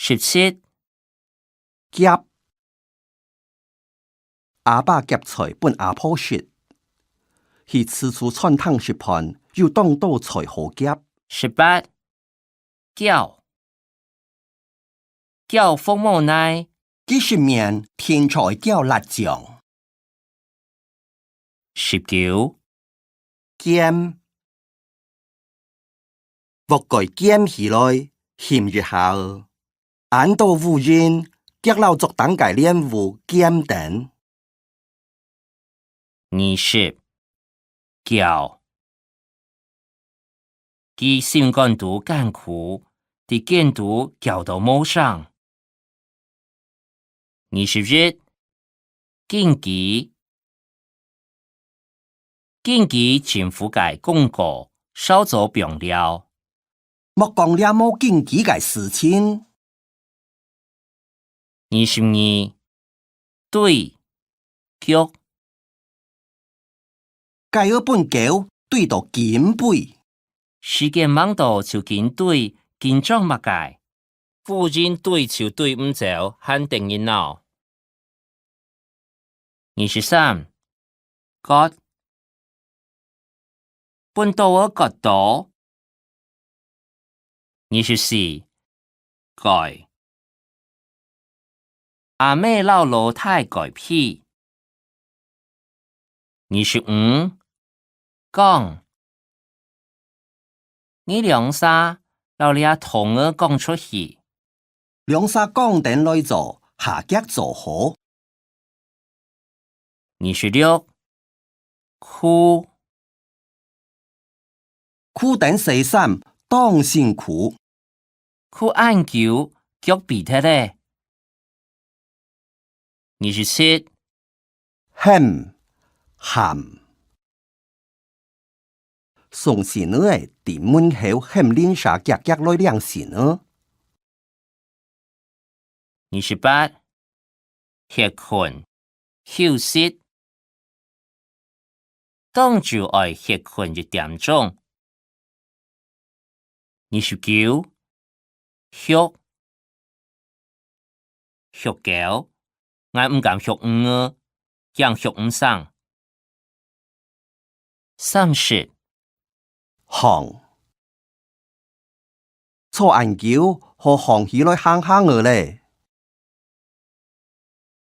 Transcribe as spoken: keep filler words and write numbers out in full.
十七，夾。阿爸夾菜分阿婆食，去自助餐廳食飯，有當多菜好夾。十八，攪。攪服務內。佢食麵定著愛攪辣醬。十九，撿。鑊蓋撿起來，翕一下仔。恁多烏蠅，遽摎桌頂个蓮霧撿等。 二十，攪。佢心肝肚艱苦，在間肚攪到無聲。二十一，緊急。緊急政府个公告，韶早放尞。 莫講這無緊急个事情。二十二，追，逐。該愛分狗追到緊飛。時間吂到就緊追，緊張麼个？烏蠅追就追毋走，還得人惱。 二十三，割。分刀仔割到。二十四，改。阿姆摎老弟改被。二十五，講。 你兩儕摎這通仔講出去。兩儕講等來做，下遽做好。二十六，痀。痀等洗衫當辛苦。痀恁久，腳痺忒咧。二十七，喊，喊。 送信仔个在門口喊鄰舍遽遽來領信仔。二十八，歇睏，休息。當晝愛歇睏一點鐘。 二十九，畜。畜狗，𠊎毋敢畜魚仔，驚畜毋成。三十，䟘。坐恁久，好䟘起來行行仔咧。